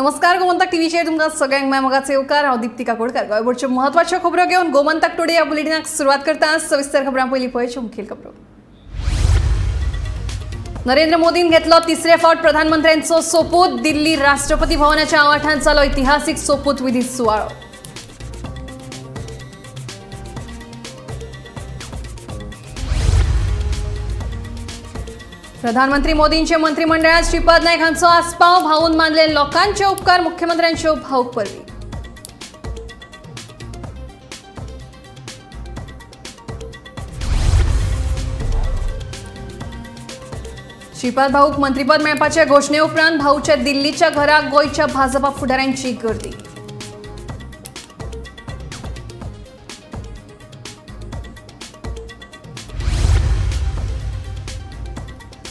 नमस्कार, गोमंतक टीव्हीचेर तुमकां सगळ्यांक माय मोगाचो येवकार. हांव दीप्ती काकोडकर. गोंयभरच्यो म्हत्वाच्यो खबरो घेवन गोमंतक टुडे ह्या बुलेटिनाक सुरवात करता. सविस्तर खबरां पयलीं पळयच्यो मुखेल खबरो. नरेंद्र मोदीन घेतलो तिसरे फावट प्रधानमंत्र्यांचो सोपूत. दिल्ली राष्ट्रपती भवनाच्या आवाठांत जालो इतिहासीक सोपूतविधी सुवाळो. प्रधानमंत्री मोदींचे मंत्रिमंडळात श्रीपाद नायक हांचो आस्पाव. भाऊन मानले लोकांचे उपकार, मुख्यमंत्र्यांच्यो भाऊक परबी. श्रीपाद भाऊक मंत्रीपद मेळपाचे घोशणे उपरांत भाऊच्या दिल्लीच्या घराक गोंयच्या भाजपा फुडाऱ्यांची गर्दी.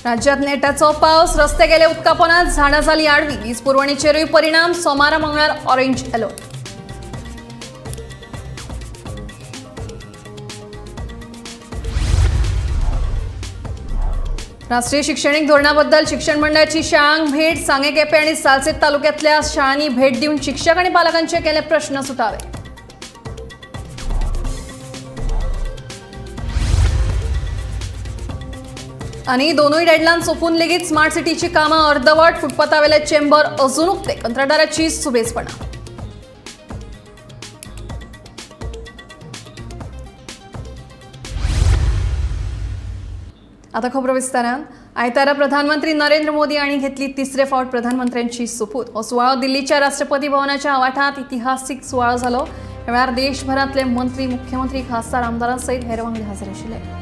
राज्यात नेटाचो पावस, रस्ते गेले उदकापोनात, झाडां जाली आडवी, वीज पुरवणेचेरूय परिणाम. सोमारा मंगळार ऑरेंज अलर्ट. राष्ट्रीय शिक्षणीक धोरणाबद्दल शिक्षण मंडळाची शाळांक भेट. सांगे, केपें आनी सालसेत तालुक्यांतल्या शाळांनी भेट दिवन शिक्षक आनी पालकांचे केले प्रश्न सुटावे. आनी दोनूय डेडलान सोंपून लेगीत स्मार्ट सिटीची कामां अर्दवट. फुटपाथावेले चेंबर अजून उक्ते, कंत्राटदाराची सुबेजपणा. आता खबरो विस्तारान. आयतारा प्रधानमंत्री नरेंद्र मोदी हांणी घेतली तिसरे फावट प्रधानमंत्र्यांची सोपूत. हो सुवाळो दिल्लीच्या राष्ट्रपती भवनाच्या आवाठांत इतिहासीक सुवाळो जालो. ह्या वेळार देशभरांतले मंत्री, मुख्यमंत्री, खासदार, आमदारां सयत हेर वांगडी हजर आशिल्ले.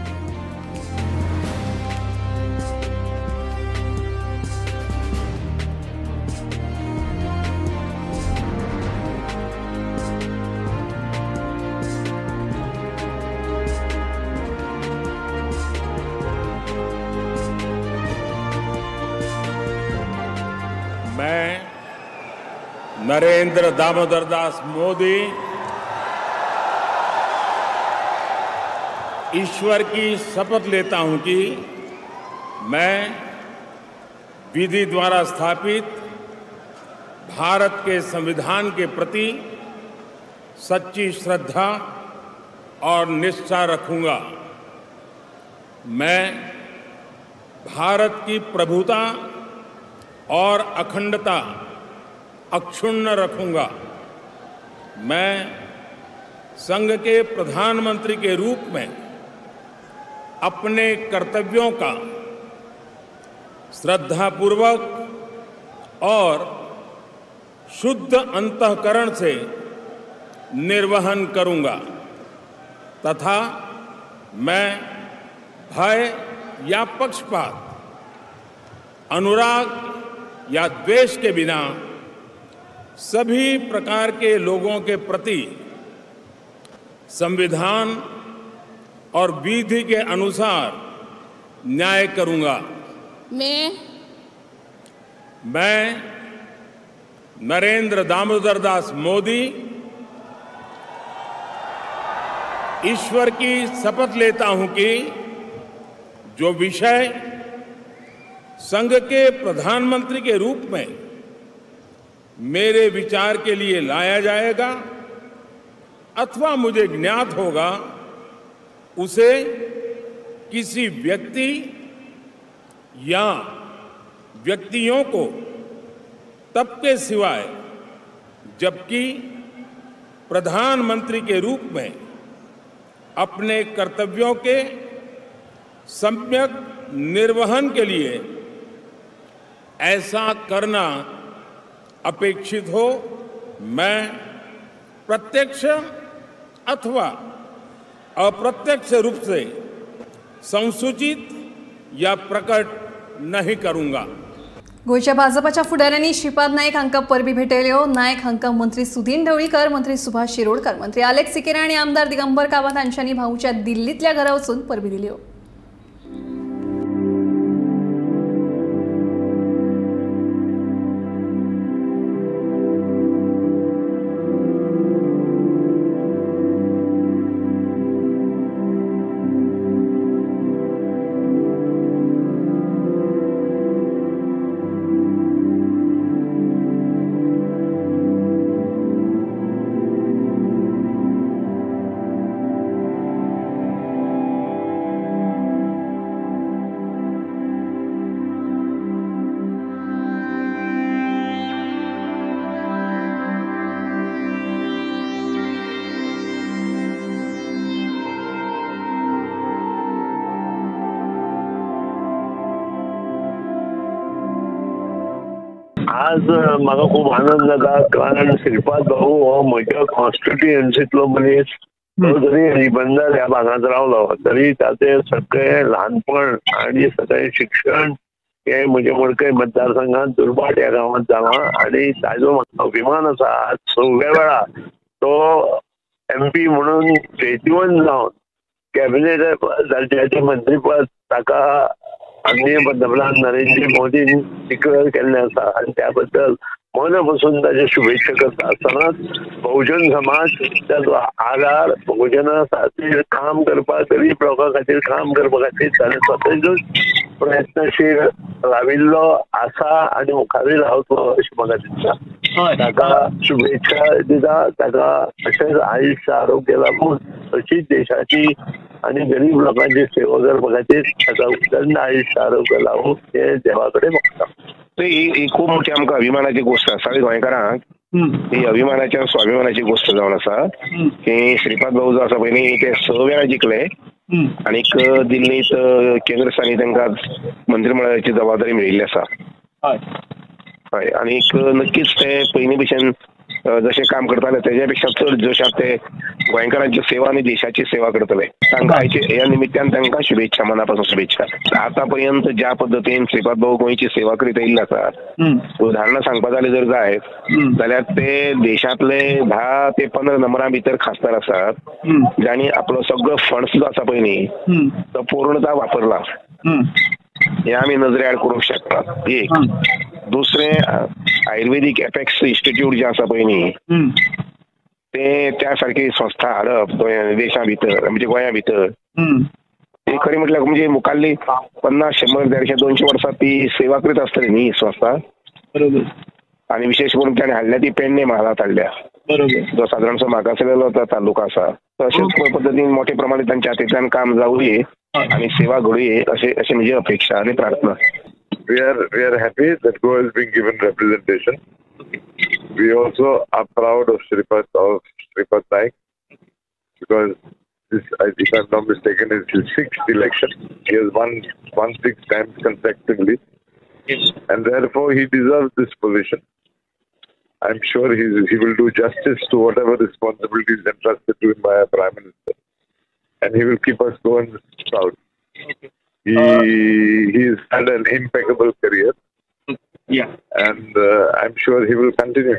मैं नरेंद्र दामोदर दास मोदी ईश्वर की शपथ लेता हूं कि मैं विधि द्वारा स्थापित भारत के संविधान के प्रति सच्ची श्रद्धा और निष्ठा रखूंगा। मैं भारत की प्रभुता और अखंडता अक्षुण्ण रखूंगा। मैं संघ के प्रधानमंत्री के रूप में अपने कर्तव्यों का श्रद्धापूर्वक और शुद्ध अंतःकरण से निर्वहन करूंगा तथा मैं भय या पक्षपात, अनुराग या द्वेष के बिना सभी प्रकार के लोगों के प्रति संविधान और विधि के अनुसार न्याय करूंगा। मैं नरेंद्र दामोदर दास मोदी ईश्वर की शपथ लेता हूं कि जो विषय संघ के प्रधानमंत्री के रूप में मेरे विचार के लिए लाया जाएगा अथवा मुझे ज्ञात होगा, उसे किसी व्यक्ति या व्यक्तियों को तब के सिवाय जबकि प्रधानमंत्री के रूप में अपने कर्तव्यों के सम्यक निर्वहन के लिए ऐसा करना अपेक्षित हो, मैं प्रत्यक्ष अथवा अप्रत्यक्ष रूप से संसूचित या प्रकट नहीं करूंगा। गोंयच्या भाजपाच्या फुडाऱ्यांनी श्रीपाद नायक हांकां परबी भेटयल्यो. नायक हांकां मंत्री सुदीन ढवळीकर, मंत्री सुभाष शिरोडकर, मंत्री आलेक्स सिकेरा आनी आमदार दिगंबर कामत हांच्यांनी भाऊच्या दिल्लींतल्या घरा वचून परबी दिल्यो. आज म्हाका खूब आनंद जाता कारण श्रीपाद भाऊ हो म्हज्या कॉन्स्टिट्युएन्सींतलो मनीस. तो जरी रिबंदर ह्या भागांत रावलो तरी ताचें सगळें ल्हानपण आनी सगळें शिक्षण हे म्हज्या मडकय मतदारसंघात दुर्भाट ह्या गांवांत जालां आनी ताजो म्हाका अभिमान आसा. आज सगळ्या वेळा तो एमपी म्हणून जैतिवंत जावन कॅबिनेट दर्जाचें मंत्रीपद ताका माननीय पंतप्रधान नरेंद्र मोदीन डिक्लेअर केल्लें आसा आनी त्या बद्दल मना पसून ताचे शुभेच्छा करता आसतनाच बहुजन समाज ताचो आधार बहुजना खातीर काम करपाक, गरीब लोकां खातीर काम करपा खातीर ताणें स्वताचोच प्रयत्नशील राविल्लो आसा आनी मुखारूय रावतलो अशें म्हाका दिसता. ताका शुभेच्छा दिता, ताका अशेंच आयुश्य आरोग्य लाबून अशीच देशाची आनी गरीब लोकांची सेवा करपा खातीर ताका उदंड आयुश्य आरोग्य लावूं हें देवा कडेन मागता. ही खूब मोठी आमकां अभिमानाची गोश्ट आसा सगळ्या गोंयकारांक. ही अभिमानाची आनी स्वाभिमानाची गोश्ट जावन आसा की श्रीपाद भाऊ जो आसा पळय न्ही ते 6 वेळा जिखले आनीक दिल्लींत केंद्र स्थानी तांकां मंत्रिमंडळाची जबाबदारी मेळिल्ली आसा. हय, आनीक नक्कीच ते पयलीं भशेन जशें काम करताले तेज्या पेक्षा चड जोशात ते गोंयकारांची सेवा आनी देशाची सेवा करतले. तांकां ह्या निमित्तान तांकां शुभेच्छा, मना पासून शुभेच्छा. आतां पर्यंत ज्या पद्दतीन श्रीपाद भाऊ गोंयची सेवा करीत आयिल्ले आसात, उदाहरणां सांगपा जालें जर जायत जाल्यार ते देशांतले 10 ते 15 नंबरां भितर खासदार आसात जांणी आपलो सगळो फंड्स जो आसा पळय न्ही तो पूर्णता वापरला, हे आमी नजरे आड करूंक शकतात. एक दुसरें, आयुर्वेदीक एपेक्स इन्स्टिट्यूट जे आसा पळय न्ही ते त्या सारकी संस्था हाडप देशा भितर म्हणजे गोंया भितर, ते खरें म्हटल्यार म्हणजे मुखाल्ली 50, 100, 150, 200 वर्सां ती सेवा करीत आसतली न्ही संस्था. बरोबर. आनी विशेश करून ताणें हाडल्या ती पेडणे म्हालांत हाडल्या, जो सादारणसो मागासलेलो तालुका आसा. तशेंच पद्दतीन मोठे प्रमाणे तांच्या हातींतल्यान काम जावये आनी सेवा घडुये अशें अशें म्हजी अपेक्षा आनी प्रार्थना. We are happy that Goa is being given representation. We also are proud of Shripad Naik because this, if I'm not mistaken, is his 6th election. He has won 6 times consecutively, and therefore he deserves this position. I'm sure he will do justice to whatever responsibilities entrusted to him by our Prime Minister, and he will keep us Goans proud. Okay. He has had an impeccable career, yeah, and I'm sure he will continue.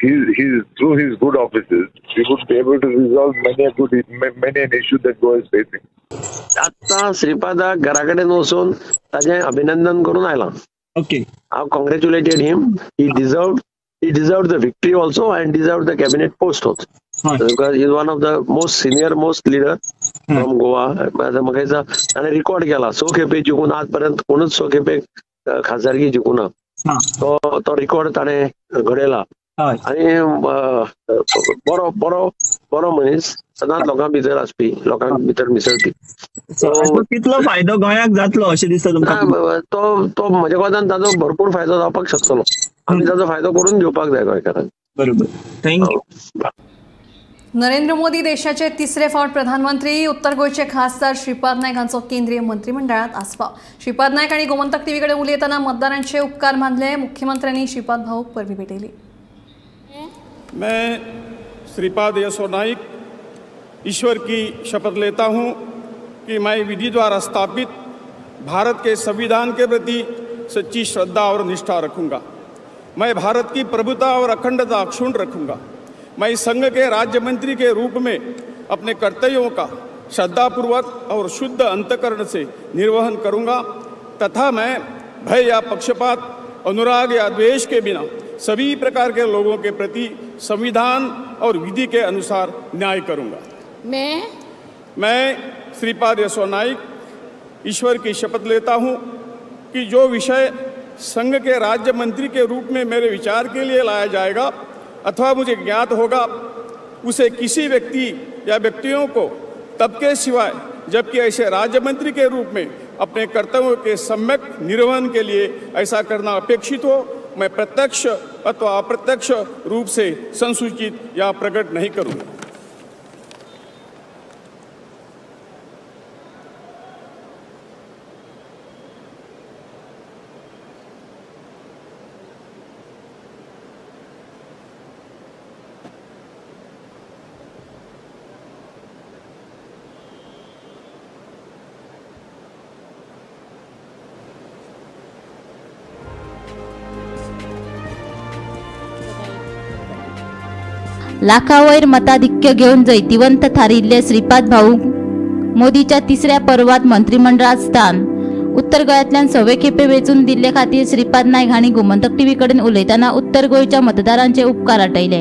He's through his good offices, he would be able to resolve many an issue that Goa is facing. आत्ता श्रीपादाक घरा कडेन वचून ताजें अभिनंदन करून आयलां. Okay. I congratulated him. He deserved the victory also and deserved the cabinet post also. Because he is one of the most senior most leader from Goa. म्हाका दिसता ताणें रिकॉर्ड केला, 6 खेपे जिखून आजपर्यंत कोणूच 6 खेपे खासदारकी जिखूना, तो रिकॉर्ड ताणें घडयला. आनी बरो बरो बरो मनीस, सदांच लोकां भितर आसपी, लोकां भितर मिसळपी. कितलो फायदो गोंयाक जातलो अशें दिसता तुमकां? तो तो म्हज्या कोतान ताजो भरपूर फायदो जावपाक शकतलो. आमी ताजो फायदो करून घेवपाक जाय गोंयकारांक. बरोबर, thank you. Narendra Modi देशाचे तिसरे फावट प्रधानमंत्री. उत्तर गोंयचे खासदार श्रीपाद नायक हांचो केंद्रीय मंत्रिमंडळात आस्पाव. श्रीपाद नायक आनी गोमंतक टीव्ही कडेन उलयतना मतदारांचे उपकार मानले. मुख्यमंत्र्यांनी श्रीपाद भाऊक परबी भेटयली. मैं श्रीपाद यसो नाइक ईश्वर की शपथ लेता हूं कि मैं विधि द्वारा स्थापित भारत के संविधान के प्रति सच्ची श्रद्धा और निष्ठा रखूंगा. मैं भारत की प्रभुता और अखंडता अक्षुण्ण रखूंगा. मैं संघ के राज्य मंत्री के रूप में अपने कर्तव्यों का श्रद्धापूर्वक और शुद्ध अंतकरण से निर्वहन करूंगा तथा मैं भय या पक्षपात, अनुराग या द्वेष के बिना सभी प्रकार के लोगों के प्रति संविधान और विधि के अनुसार न्याय करूंगा। मैं श्रीपाद यसो नाइक ईश्वर की शपथ लेता हूं कि जो विषय संघ के राज्य मंत्री के रूप में मेरे विचार के लिए लाया जाएगा अथवा मुझे ज्ञात होगा, उसे किसी व्यक्ति या व्यक्तियों को तब के सिवाय जबकि ऐसे राज्य मंत्री के रूप में अपने कर्तव्यों के सम्यक निर्वहन के लिए ऐसा करना अपेक्षित हो, मैं प्रत्यक्ष अथवा अप्रत्यक्ष रूप से संसूचित या प्रकट नहीं करूँगा। लाखावयर मताधिक्य घेवन जैतिवंत थारिल्ले श्रीपाद भाऊ मोदीच्या तिसऱ्या पर्वात मंत्रिमंडळात स्थान. उत्तर गोंयांतल्यान सवे खेपे वेंचून दिल्ले खातीर श्रीपाद नायक हांणी गोमंतक टीव्ही कडेन उलयतना उत्तर गोंयच्या मतदारांचे उपकार आटयले.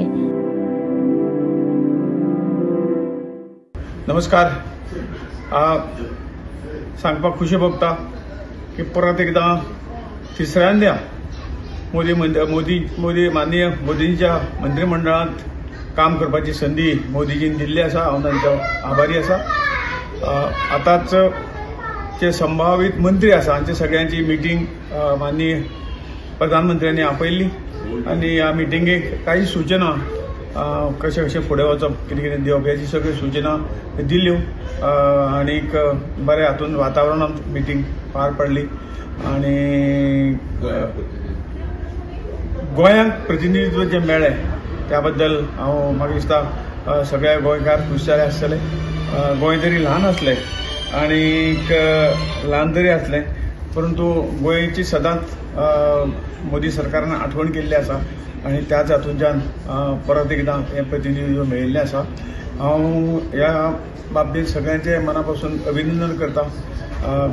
नमस्कार. सांगपाक खुशी भोगता की परत एकदा तिसऱ्यांदा मोदी मोदी मोदी माननीय मोदींच्या मंत्रिमंडळांत काम करपाची संदी मोदीजीन दिल्ली आसा. हांव तांचो आभारी आसा. आतांच जे संभावीत मंत्री आसा हांचे सगळ्यांची मिटींग माननीय प्रधानमंत्र्यांनी आपयल्ली आनी ह्या मिटिंगेक काही सूचना कशें कशें फुडें वचप, कितें कितें दिवप ह्याची सगळ्यो सूचना दिल्यो आनीक बरें हातून वातावरणांत मिटींग पार पडली आनी गोंयांक प्रतिनिधित्व जें मेळ्ळें त्या बद्दल हांव म्हाका दिसता सगळे गोंयकार खूश जाले आसतले. गोंय तरी ल्हान आसलें आनीक ल्हान तरी आसलें परंतु गोंयची सदांच मोदी सरकारान आठवण केल्ली आसा आनी त्याच हातूंतल्यान परत एकदां हें प्रतिनिधित्व मेळिल्लें आसा. हांव ह्या बाबतींत सगळ्यांचें मना पासून अभिनंदन करता,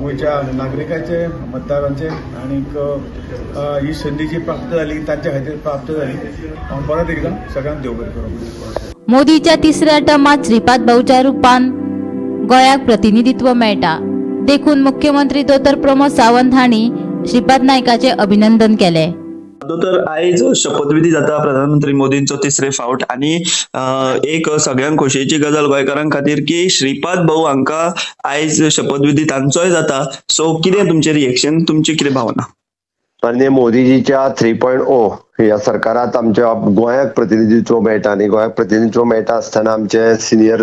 गोंयच्या नागरिकांचे, मतदारांचे आनीक ही संदी जी प्राप्त जाली तांच्या खातीर प्राप्त जाली. हांव परत एकदां सगळ्यांक देव बरें करूं. मोदीच्या तिसऱ्या टर्मात श्रीपाद भाऊच्या रूपान गोंयाक प्रतिनिधित्व मेळटा देखून मुख्यमंत्री दोतोर प्रमोद सावंत हांणी श्रीपाद नायकाचे अभिनंदन केले. दोतोर, आयज शपथविधी जाता प्रधानमंत्री मोदींचो तिसरे फावट आनी एक सगळ्यांक खोशयेची गजाल गोंयकारां खातीर की श्रीपाद भाऊ हांकां आयज शपथविधी तांचोय जाता. सो कितें तुमचें रिएक्शन, तुमची कितें भावना? माननीय मोदीजीच्या 3.0 ह्या सरकारांत आमच्या गोंयाक प्रतिनिधित्व मेळटा आनी गोंयाक प्रतिनिधित्व मेळटा आसतना आमचे सिनियर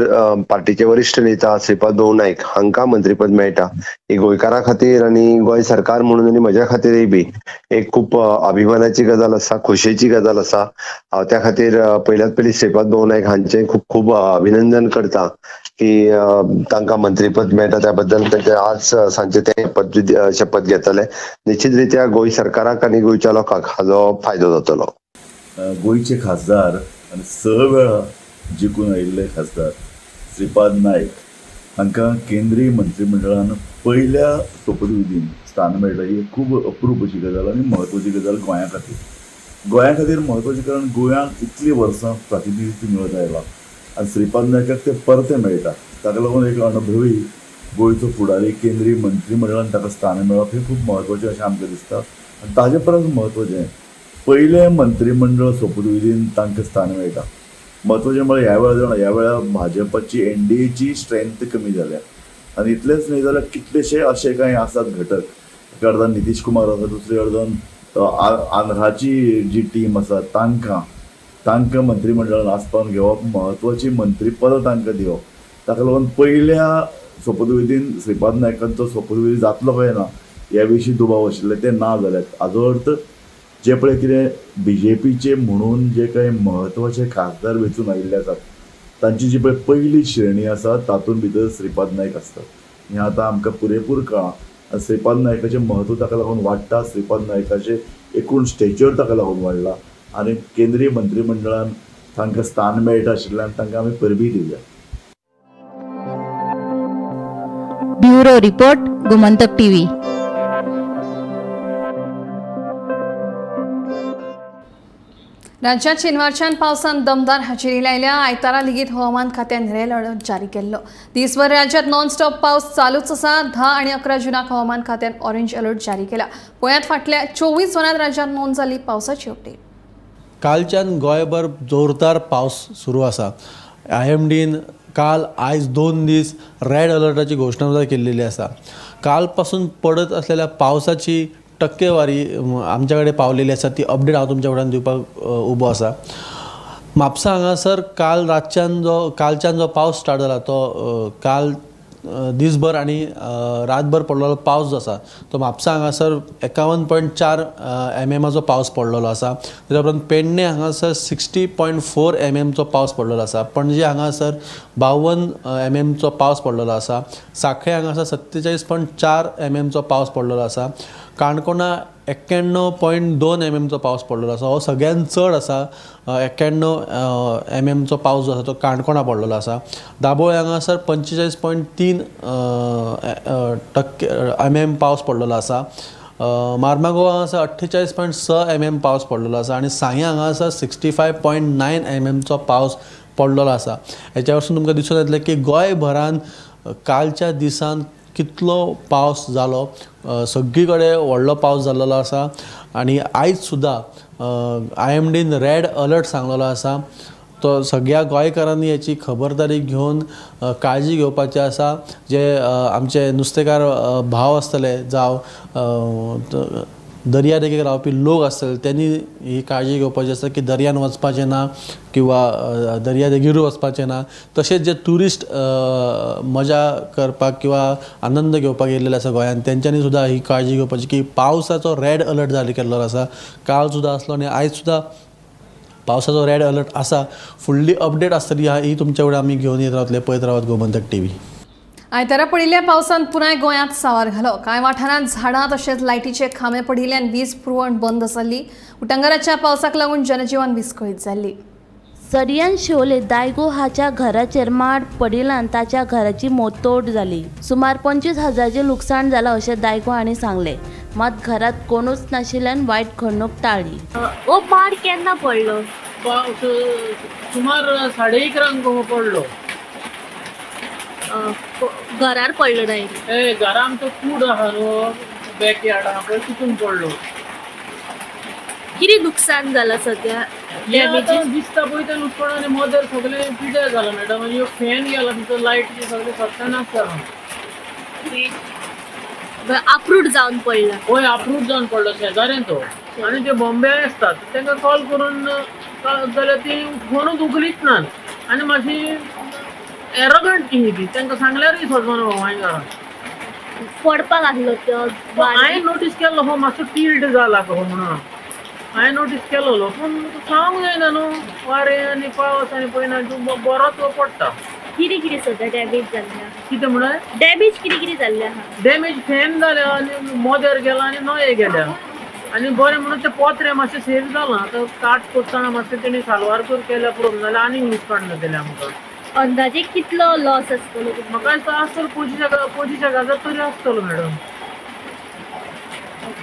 पार्टीचे वरिश्ठ नेता श्रीपाद भाऊ नायक हांकां मंत्रीपद मेळटा. ही गोंयकारां खातीर आनी गोंय सरकार म्हणून आनी म्हज्या खातीरय बी एक खूब अभिमानाची गजाल आसा, खोशयेची गजाल आसा. हांव त्या खातीर पयल्यात पयलीं श्रीपाद भाऊ नायक हांचें खूब खूब अभिनंदन करता की तांकां मंत्रीपद मेळटा त्या बद्दल तांचे आज सांजचे ते शपथ घेतले. निश्चित रित्या गोंय सरकाराक आनी गोंयच्या लोकांक हाजो फायदो जातलो. गोंयचे खासदार आनी 6 वेळा जिखून आयिल्ले खासदार श्रीपाद नायक हांकां केंद्रीय मंत्रिमंडळान पयल्या सोपतविधीन स्थान मेळटा ही खूब अप्रूप अशी गजाल आनी म्हत्वाची गजाल गोंया खातीर. गोंया खातीर म्हत्वाची कारण गोंयांक इतलीं वर्सां प्रतिनिधित्व मेळत आयलां आनी श्रीपाद नायकाक तें परतें मेळटा. ताका लागून एक अणभवी गोंयचो फुडारी केंद्रीय मंत्रिमंडळान ताका स्थान मेळप हें खूब म्हत्वाचें अशें आमकां दिसता. आनी ताजे परस म्हत्वाचें पयलें मंत्रिमंडळ सोपतविधीन तांकां स्थान मेळटा. म्हत्वाचें म्हळ्यार ह्या वेळार ह्या वेळार भाजपाची एनडीएची स्ट्रेंथ कमी जाल्या आनी इतलेंच न्हय जाल्यार कितलेशे अशे कांय आसात घटक, एका अर्दान नितीश कुमार आसा, दुसरे अर्दान आंध्राची जी टीम आसा तांकां तांकां मंत्रिमंडळान आसपावन घेवप, म्हत्वाची मंत्रीपदां तांकां दिवप. ताका लागून पयल्या सोपतविधीन श्रीपाद नायकांचो सोपतविधी जातलो काय ना ह्या विशीं दुबाव आशिल्ले ते ना जाल्यात. हाजो अर्थ जे पळय कितें बीजेपीचे म्हणून जे कांय म्हत्वाचे खासदार वेंचून आयिल्ले आसात तांची जी पळय पयली श्रेणी आसा तातूंत भितर श्रीपाद नायक आसतात. हें आतां आमकां पुरेपूर कळ्ळां. श्रीपाद नायकाचें म्हत्व ताका लागून वाडटा, श्रीपाद नायकाचें एकूण स्टेचर ताका लागून वाडलां आनी केंद्रीय मंत्रिमंडळान तांकां स्थान मेळटा आशिल्ल्यान तांकां आमी परबी दिवया. Bureau report, Gomantak TV. राज्यात शेनवारच्यान पावसान दमदार हाजेरी लायल्या. आयतारा लेगीत हवामान खात्यान रेड अलर्ट जारी केल्लो. दिसभर राज्यात नॉनस्टॉप पावस चालूच आसा. 10 आनी 11 जूनाक हवामान खात्यान ऑरेंज अलर्ट जारी केला. पळयात फाटल्या 24 वरांत राज्यात नोंद जाल्ली पावसाची अपडेट. कालच्यान गोंयभर जोरदार पावस सुरू आसा. आयएमडीन काल आयज 2 दीस रेड अलर्टाची घोशणा केल्लेली आसा. कालपासून पडत असलेल्या पावसाची टक्केवारी आमच्या कडेन पावलेली आसा ती अपडेट हांव तुमच्या फुड्यान दिवपाक उबो आसा. म्हापसा हांगासर काल रातच्यान जो कालच्यान जो पावस स्टार्ट जाला तो काल दिसभर आनी रातभर पडलेलो पावस जो आसा तो म्हापसा हांगासर 51.4 mm पावस पडलेलो आसा. तेच्या उपरांत पेडणे हांगासर 60.4 mm पावस पडलेलो आसा. पणजे हांगासर 52 mm पावस पडलेलो आसा. साखळे हांगासर 47.4 mm पावस पडलेलो आसा. काणकोणा 91.2 mm पावस पडलेलो आसा. हो सगळ्यात चड आसा. 91 mm पावस जो आसा तो काणकोणा पडलेलो आसा. दाबोळे हांगासर 45.3 mm पावस पडलेलो आसा. मार्मागोवा हांगासर 48.6 mm पावस पडलेलो आसा आनी सांगे हांगासर 65.9 mm पावस पडलेलो आसा. हेच्या वरसून तुमकां दिसून येतलें की गोंयभरान कालच्या दिसान कितलो पावस जालो. सगळी कडेन व्हडलो पावस जाल्लो आसा आनी आयज सुद्दां IMDन रेड अलर्ट सांगलेलो आसा. तो सगळ्या गोंयकारांनी हेची खबरदारी घेवन काळजी घेवपाची आसा. जे आमचे नुस्तेकार भाव आसतले जावं दर्या देगेर रावपी लोक आसतले त्यांनी ही काळजी घेवपाची आसा की दर्यान वचपाचें ना किंवा दर्या देगेरूय वचपाचें ना. तशेंच जे ट्युरिस्ट मजा करपाक किंवा आनंद घेवपाक येयल्ले आसा गोंयांत तेंच्यांनी सुद्दां ही काळजी घेवपाची की पावसाचो रेड अलर्ट जारी केल्लो आसा. काल सुद्दां आसलो आनी आयज सुद्दां पावसाचो रेड अलर्ट आसा. फुडली अपडेट आसतली ही तुमच्या कडेन आमी घेवन येत रावतले. पळयत रावात गोमंतक टीव्ही. आयतारा पडिल्ल्या पावसान पुराय गोंयांत सावार घालो. कांय वाठारांत झाडां तशेंच लायटीचे खांबे पडिल्ल्यान वीज पुरवण बंद जाल्ली. उटंगाराच्या पावसाक लागून जनजीवन विस्कळीत जाल्ली. सरियान शिवोले दायगो हाच्या घराचेर माड पडिल्ल्यान ताच्या घराची मोडतोड जाली. सुमार 25,000 लुकसाण जालां अशें दायगो हांणी सांगलें. मात घरात कोणूच नाशिल्ल्यान वायट घडणूक टाळ्ळी. ओ माड केन्ना पडलो? पावस सुमार 11:30 पडलो. घरार पडलो नाही? ए घरा आमचो कूड आहा न्हू बॅकयार्ड आहा पळय तितून पडलो. कितें नुकसान जालां सद्या? दिसता पळय तें लुकसाण आनी मदर सगळें पिड्यार जालां मॅडम. आनी फॅन गेला तिचो लायट सगळें सत्यानाश जाला. अप्रूट जावन पडला? हय अप्रूट जावन पडलो शेजाऱ्यान तो. आनी ते बॉम्बे आसतात तांकां कॉल करून जाल्यार ती फोनूच उखलीच नात आनी मातशी एरोगंट की ती तांकां सांगल्यारूय सोदना गोंयकारांक. पडपाक आसलो तो हांवें नोटीस केल्लो हो मातसो टिल्ट जाला हो म्हणून हांवें नोटीस केल्लो पूण सांगूंक जायना न्हू. वारें आनी पावस आनी पळयना तूं बरोच पडटा. कितें कितें सद्या डॅमेज जाल्लें? कितें म्हळ्यार डॅमेज कितें कितें जाल्लें आहा? डॅमेज फॅन जाल्या आनी मोदेर गेला आनी नये गेल्या आनी बरें म्हणून तें पोत्रें मातशें सेफ जालां. आतां काट करतना मातशें तेणी सालवार कर केल्या पुरो नाल्यार आनीक लुकसाण जातलें आमकां. अंदाजे कितलो लॉस आसतलो? म्हाका दिसता आसतलो 25,000 तरी आसतलो मॅडम.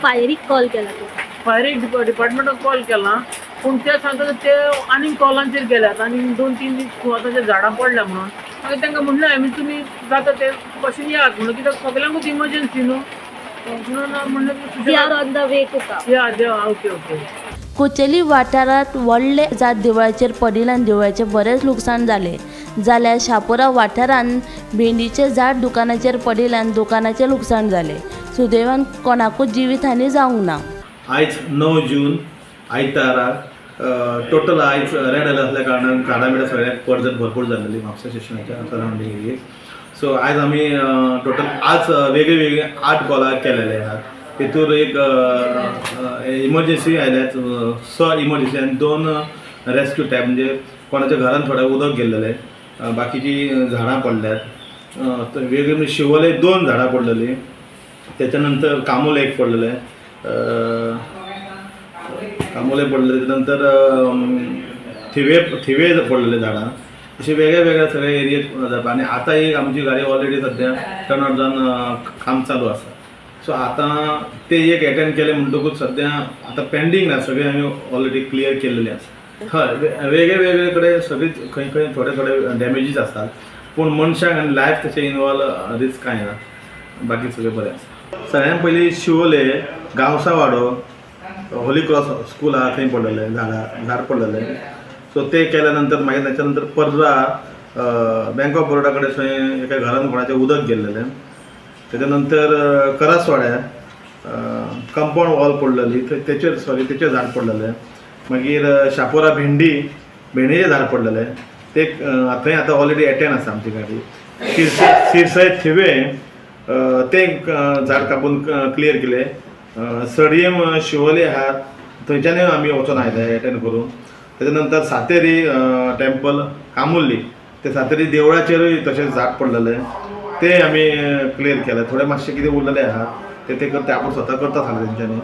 फायरीक कॉल केला तूं? फायरीक डिपार्टमेंटाक कॉल केला पूण ते सांगता ते आनीक कॉलांचेर गेल्यात आनी 2-3 दीस आतां झाडां पडल्या म्हणून. मागीर तांकां म्हणलें हांवें तुमी जाता ते भशेन येयात म्हणून कित्याक सगल्यांकूच इमर्जन्सी न्हू म्हणून म्हणलें. They are on the way to come. या ओके ओके. कोचेली वाठारांत व्हडलें झाड देवळाचेर पडिल्ल्यान देवळाचें बरेंच लुकसाण जालें. जाल्यार शापोरा वाठारांत भेंडीचें झाड दुकानाचेर पडिल्ल्यान दुकानाचें लुकसाण जालें. सुदैवान कोणाकूच जिवीत हानी जावंक ना. आयज 9 जून आयतारा टोटल आयज रेड अलर्ट आसल्या कारणान झाडां बिडां सगळ्याक पडझड भरपूर जाल्लेली म्हापसा स्टेशनाच्या सरावंडींग एरियेक. सो आयज आमी टोटल आज वेगळे वेगळे 8 कॉलां केलेले आहात. तेतूर एक इमर्जन्सी आयल्यात 6 इमर्जन्सी आनी 2 रेस्क्यू टायप म्हणजे कोणाच्या घरान थोडें उदक गेल्लेलें, बाकीची झाडां पडल्यात. वेगळी म्हणजे शिवोले 2 झाडां पडलेलीं, त्याच्या नंतर कामोले एक पडलेलें, कामोले पडलेले, त्यानंतर थिवे थिवे पडलेले झाडां. अशे वेगळ्या वेगळ्या सगळे एरियेत जाता. आनी आतां एक आमची गाडी ऑलरेडी सद्या टर्न आउट जावन काम चालू आसा. सो आतां ते एक एटेंड केले म्हणटकूच सद्या आतां पेंडींग ना, सगळे आमी ऑलरेडी क्लियर केल्लेले आसा. हय, वेगळे वेगळे कडेन सगळीच खंय खंय थोडे थोडे डॅमेजीस आसतात पूण मनशाक आनी लायफ तशें इनवॉल्व रिस्क कांय ना, बाकी सगळें बरें आसा. सगळ्यान पयलीं शिवोले गांवसावाडो होली क्रॉस स्कूल आहा थंय पडलेलें झाडां झाड पडलेलें. सो ते केल्या नंतर मागीर ताच्या नंतर पर्रा बँक ऑफ बरोडा कडेन थंय एका घरान कोणाचें उदक गेल्लेलें. तेच्या नंतर करासवाड्यार कंपाउंड वॉल पडलेली तेचेर सॉरी तेचेर झाड पडलेलें. मागीर शापोरा भेंडी भेंडीचें झाड पडलेलें ते थंय आतां ऑलरेडी एटेंड आसा आमची गाडी. सिरसाय थिवे तें झाड कापून क्लियर केलें. सडयेम शिवोले आहा थंयच्यानूय आमी वचोन आयले एटेंड करून. तेच्या नंतर सातेरी टेम्पल कामुर्ली ते सातेरी देवळाचेरूय तशेंच झाड पडलेलें ते आमी क्लियर केलें. थोडे मातशें कितें उरलेलें आहा ते करता आपूण स्वता करता सांगलें तेंच्यांनी.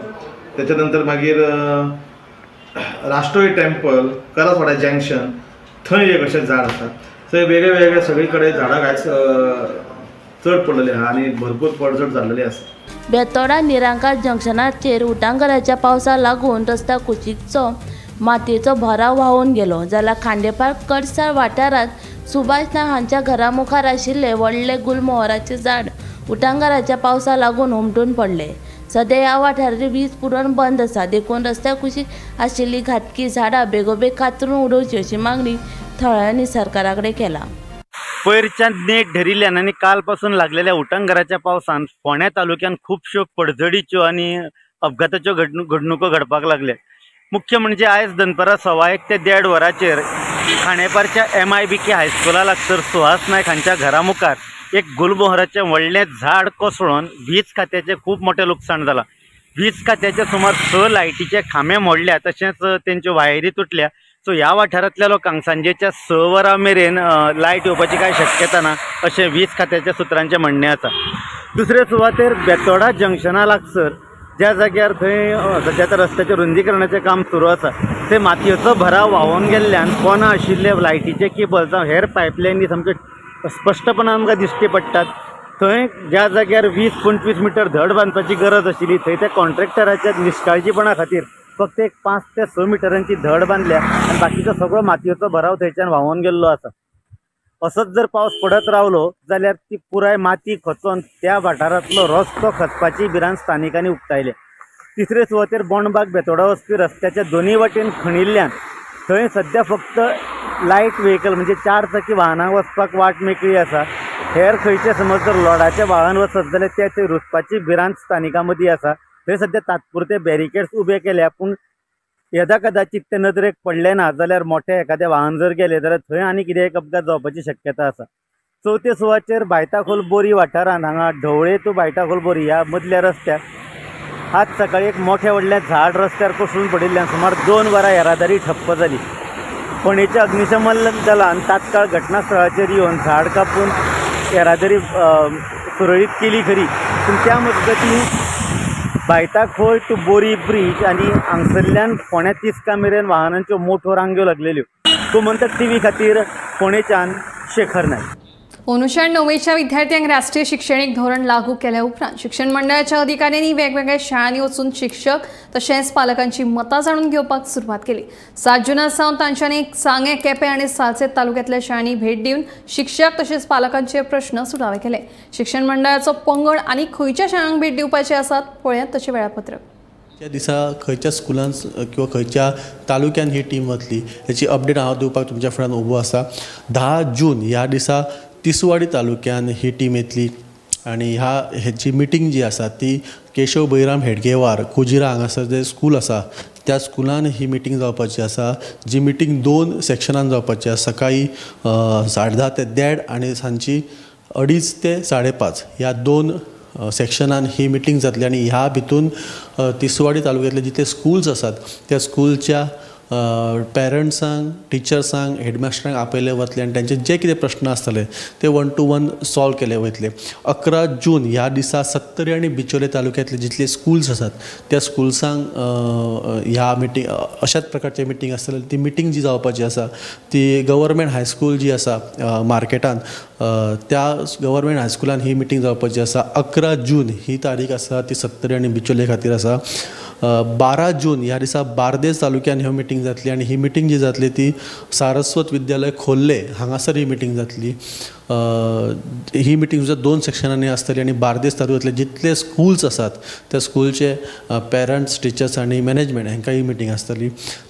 तेच्या नंतर मागीर राष्ट्रोळी टेम्पल करासवाडा जंक्शन थंय एक अशें झाड आसा. थंय वेगळे वेगळे सगळे कडेन झाडां कांयच चड पडलेली आहा आनी भरपूर पडझड जाल्लेली आसा. बेतोडा निरांकार जंक्शनाचेर उटांगाराच्या पावसा लागून रस्त्या कुशीकचो मातयेचो भराव व्हांवून गेलो, जाल्यार खांडेपार कडसाळ वाठारांत सुभाष नायक हांच्या घरा मुखार आशिल्ले व्हडले गुलमोहराचे झाड उटांगाराच्या पावसा लागून हुमटून पडले. सद्या ह्या वाठाराची वीज पुरवण बंद आसा, देखून रस्त्या कुशीक आशिल्ली घातकी झाडां बेगोबेग कातरून उडोवची अशी मागणी थळाव्यांनी सरकारा कडेन केला. पयरच्यान नेट धरिल्ल्यान आनी कालपासून लागलेल्या उटंगाराच्या पावसान फोंड्या तालुक्यान खुबश्यो पडझडीच्यो आनी अपघाताच्यो घडणुको घडपाक लागल्या. मुख्य म्हणजे आयज दनपरां 1:15 ते 1:30 वरांचेर खांडेपारच्या MIBK हायस्कुला लागसर सुहास नायक हांच्या घरा मुखार एक गुलमोहराचें व्हडलें झाड कोसळून वीज खात्याचें खूब मोठें लुकसाण जालां. वीज खात्याचे सुमार 6 लायटीचे खांबे मोडल्या, तशेंच तेंच्यो वायरी तुटल्या. सो ह्या वाठारांतल्या लोकांक सांजेच्या 6 वरां मेरेन लायट येवपाची कांय शक्यता ना अशें वीज खात्याच्या सुत्रांचें म्हणणें आसा. दुसरे सुवातेर बेतोडा जंक्शना लागसर ज्या जाग्यार थंय सद्या आतां रस्त्याचें रुंदीकरणाचें काम सुरू आसा थंय मातयेचो भराव व्हांवून गेल्ल्यान कोना आशिल्ले लायटीचे केबल जावं हेर पायपलायनी सामक्यो स्पश्टपणान आमकां दिश्टी पडटात. थंय ज्या जाग्यार 20-25 मिटर धड बांदपाची गरज आशिल्ली थंय त्या कॉन्ट्रॅक्टराच्या निश्काळजीपणा खातीर फक्त एक 5 ते 6 मिटरांची धड बांदल्या आनी बाकीचो सगळो मातयेचो भराव थंयच्यान व्हांवून गेल्लो आसा. असोच जर पावस पडत रावलो जाल्यार ती पुराय माती खचोन त्या वाठारांतलो रस्तो खचपाची भिरांत स्थानिकांनी उक्तायल्या. तिसरे सुवातेर बोंडबाग बेतोडा वचपी रस्त्याच्या दोनूय वाटेन खणिल्ल्यान थंय सद्या फक्त लायट व्हेकल म्हणजे 4 चाकी वाहनां वचपाक वाट मेकळी आसा. हेर खंयचे समज जर लोडाचें वाहन वचत जाल्यार ते थंय रुजपाची भिरांत स्थानिकां मदीं आसा. थंय सद्या तात्पुरते बॅरिकेड्स उबे केल्या, पूण यदा कदाचित ते नदरेक पडले ना जाल्यार मोठे एखादें वाहन जर गेलें जाल्यार थंय आनी कितें एक अपघात जावपाची शक्यता आसा. चवथे सुवातेर बायताखोल बोरी वाठारांत हांगा ढवळे टू बायताखोल बोरी ह्या मदल्या रस्त्यार आज सकाळी एक मोठें व्हडलें झाड रस्त्यार कोसळून पडिल्ल्यान सुमार 2 वरां येरादारी ठप्प जाली. फोंडेच्या अग्निशमन दलान तात्काळ घटनास्थळाचेर येवन झाड कापून येरादारी सुरळीत केली खरी, पूण त्या मजगतीं बायताखोल टू बोरी ब्रीज आनी हांगसरल्यान फोंड्या तिस्का मेरेन वाहनांच्यो मोठ्यो रांग्यो लागलेल्यो. गोमंतक टीव्ही खातीर फोंडेच्यान शेखर नायक. अंदूच्या 9वीच्या विद्यार्थ्यांक राष्ट्रीय शिक्षणीक धोरण लागू केल्या उपरांत शिक्षण मंडळाच्या अधिकाऱ्यांनी वेगवेगळ्या शाळांनी वचून शिक्षक तशेंच पालकांची मतां जाणून घेवपाक सुरवात केली. 7 जूना सावन तांच्यांनी सांगें, केपें आनी सालसेत तालुक्यांतल्या शाळांनी भेट दिवन शिक्षक तशेंच पालकांचे प्रश्न सुटावे केले. शिक्षण मंडळाचो पंगड आनी खंयच्या शाळांक भेट दिवपाचे आसात पळयात तशें वेळापत्रक. त्या दिसा खंयच्या स्कुलान किंवा खंयच्या तालुक्यान ही टीम वतली हेची अपडेट हांव दिवपाक तुमच्या फुड्यान उबो आसा. 10 जून ह्या दिसा तिसवाडी तालुक्यान ही टीम येतली आनी ह्या हेची मिटींग जी आसा ती केशव बैराम हेडगेवार कुजिरा हांगासर जें स्कूल आसा त्या स्कुलान ही मिटींग जावपाची आसा. जी मिटींग 2 सेक्शनान जावपाची आसा. सकाळी 10:30 ते 1:30 आनी सांजची 2:30 ते 5:30 ह्या 2 सेक्शनान ही मिटींग जातली आनी ह्या भितून तिसवाडी तालुक्यांतले जितले स्कुल्स आसात त्या स्कुलच्या पेरंट्सांक, टिचर्सांक, हेडमास्टरांक आपयले वतले आनी तांचे जे कितें प्रश्न आसतले ते 1 to 1 solve केले वतले. 11 जून ह्या दिसा सत्तरी आनी बिचोले तालुक्यांतले जितले स्कुल्स आसात त्या स्कुल्सांक ह्या मिटींग अशाच प्रकारचे मिटींग आसतले. ती मिटींग जी जावपाची आसा ती गव्हर्मेंट हायस्कूल जी आसा मार्केटान त्या गव्हर्मेंट हायस्कुलान ही मिटींग जावपाची आसा. 11 जून ही तारीख आसा ती सत्तरी आनी बिचोले खातीर आसा. 12 जून ह्या दिसा बार्देस तालुक्यान ह्यो मिटींग जातली आनी ही मिटींग जी जातली ती सारस्वत विद्यालय खोर्ले हांगासर ही मिटींग जातली. ही मिटींग सुद्दां 2 सेक्शनांनी आसतली आनी बार्देस तालुक्यांतले जितले स्कुल्स आसात त्या स्कुलचे पेरंट्स, टिचर्स आनी मॅनेजमेंट हांकां ही मिटींग आसतली.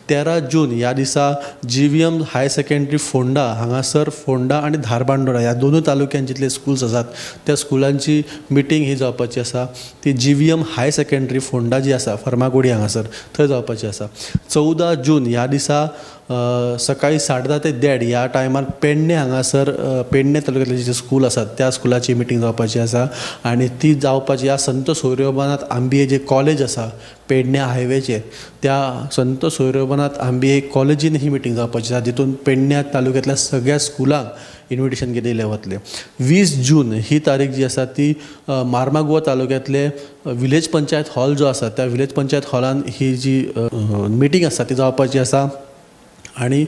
13 जून ह्या दिसा GVM higher secondary Ponda हांगासर फोंडा आनी धारबांदोडा ह्या दोनूय तालुक्यांत जितले स्कुल्स आसात त्या स्कुलांची मिटींग ही जावपाची आसा. ती GVM higher secondary Ponda जी आसा फर्मागुडी हांगासर थंय जावपाची आसा. 14 जून ह्या दिसा सकाळी 10:30 ते 1:30 ह्या टायमार पेडणे हांगासर पेडणे तालुक्यांतले जे स्कूल आसात त्या स्कुलाची मिटींग जावपाची आसा आनी ती जावपाची ह्या संत सोयरोबानाथ आंबिये जे कॉलेज आसा पेडणे हायवेचेर त्या संत सोयरोबानाथ आंबिये कॉलेजीन ही मिटींग जावपाची आसा, जितून पेडण्या तालुक्यांतल्या सगळ्या स्कुलांक इन्विटेशन दिलें वतलें। 20 जून ही तारीख जी आसा ती मार्मागोवा तालुक्यांतले विलेज पंचायत हॉल जो आसा त्या विलेज पंचायत हॉलान ही जी मिटींग आसा ती जावपाची आसा आनी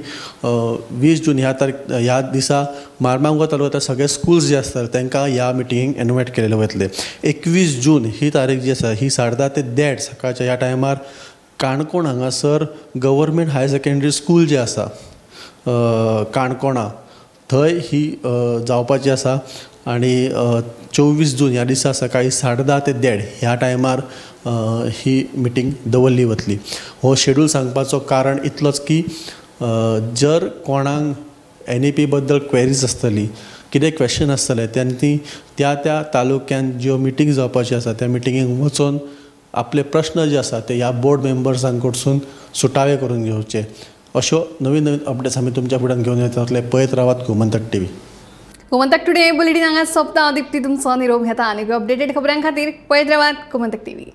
20 जून ह्या तारीख ह्या दिसा मार्मागोवा तालुक्यांतले सगळे स्कूल्स जे आसतात तांकां ह्या मिटिंगेक इनवायट केलेले वतले। 21 जून ही तारीख जी आसा ही 10:30 ते 1:30 सकाळच्या ह्या टायमार काणकोण हांगासर गव्हर्मेंट हायर सेकेंडरी स्कूल जे आसा काणकोणा थंय ही जावपाची आसा आनी 24 जून ह्या दिसा सकाळी 10:30 ते 1:30 ह्या टायमार ही मिटींग दवरली वतली। हो शेड्यूल सांगपाचो कारण इतलोच की जर कोणाक NEP बद्दल क्वेरीज आसतली, कितें क्वेश्चन आसतले तेन्ना त्या त्या तालुक्यान ज्यो मिटींग जावपाची आसा त्या मिटिंगेक वचून आपले प्रश्न जे आसा ते ह्या बोर्ड मेंबर्सां कडसून सुटावे करून घेवचे। अश्यो नवीन नवीन अपडेट्स आमी तुमच्या फुड्यान घेवन येतले। पळयत रावात Gomantak TV. Gomantak today bulletin हांगा सोंपता। दीप्ती तुमचो निरोप घेता आनी अपडेटेड खबरां खातीर पळयत रावात गोमंतक टीव्ही।